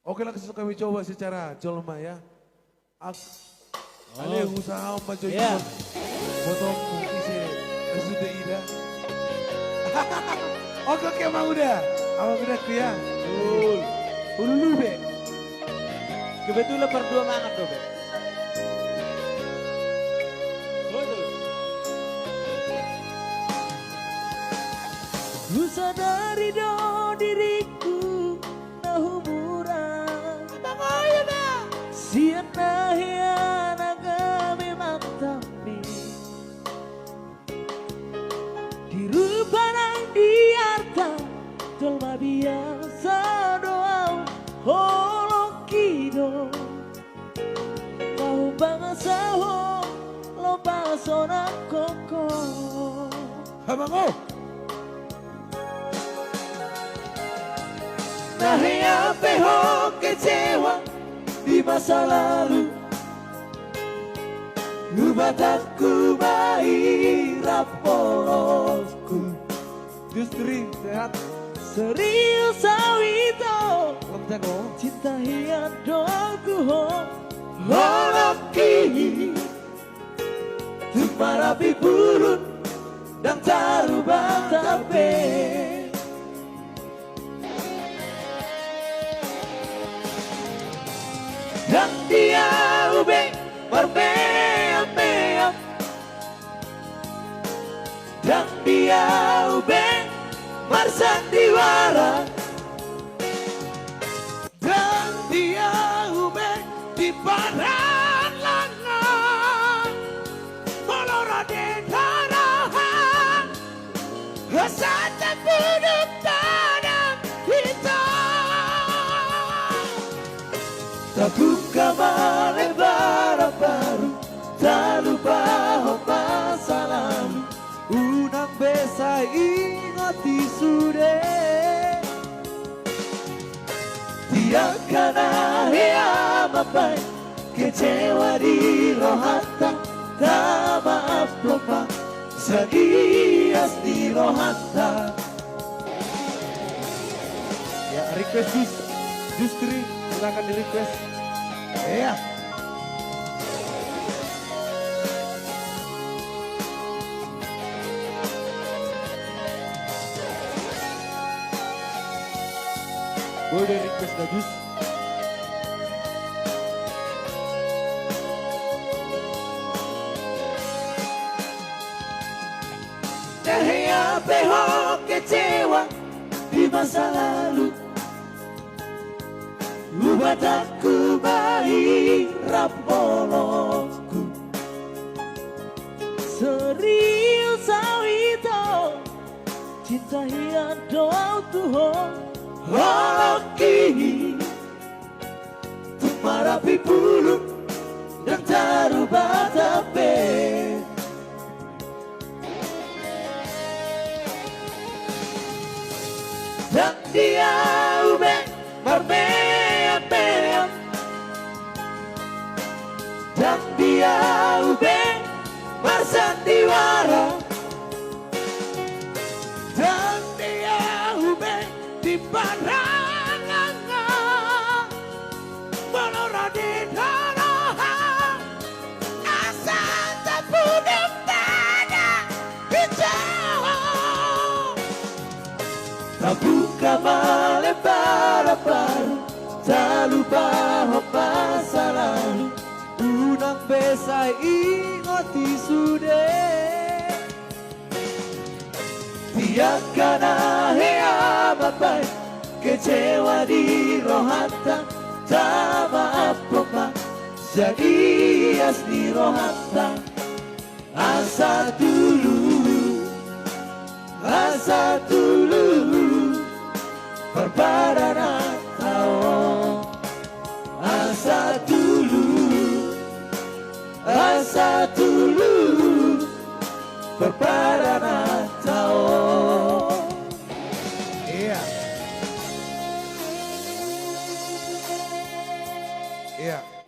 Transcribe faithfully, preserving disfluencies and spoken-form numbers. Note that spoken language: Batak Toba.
Oke, langsung kami coba secara jolma ya. Ak-, ale, usaha ma jo. Iya. Foto mungkin se, sudah ida. Oke, oke, Mang Uda. Abang Uda ku ya. Betul. Ulu be. Kebetulan berdua mangan do be. Betul. Husadari do diriku na humurang. Sian na hea na gabe mantamping. Di rupa nang di arta, jolma biasa do au holongki do. Laho bangsaho, laho bangso na kongko. Hamango. Na hea pe ho kecewa di masa lalu. Hubatangku ma i rap holongku. Justru sehat. Serius au ito. Cinta hian do au tu ho. Holongki. Tung marapi bulung ndang taruba tape. Ndang di au be marmeam-meam. Ndang di au be marsandiwara. Ndang di au be di parallangan. Molo ro di rohangku, asa tapuduk tangan hita. Tabuka ma lembaran baru, talupahon masa lalu. Unang be sai ingot i sude. Di angka na hea mambaen kecewa di rohanta, tama amplop ma sian ias ni rohanta. Ya, request Jus-, Justri, silakan di request. Iya. Boleh request na Jus. Na hea pe ho kecewa di masa lalu. Hubatangku ma i rap holongku. Serius au ito, cinta hian do au tu ho. Holongki. Tung marapi bulung ndang taruba tape. Ndang di au be marmeam-meam. Ndang di au be marsandiwara. Ndang di au be di parallangan. Molo ro di rohangku, asa tapuduk tangan hita. Tabuka ma lembaran baru, talupahon masa lalu. Unang be sai ingot i sude. Di angka na hea mambaen kecewa di rohanta, tama amplop ma sian ias ni rohanta. Asa tolu, asa tolu parbadananta on. Asa tolu, asa tolu parbadananta.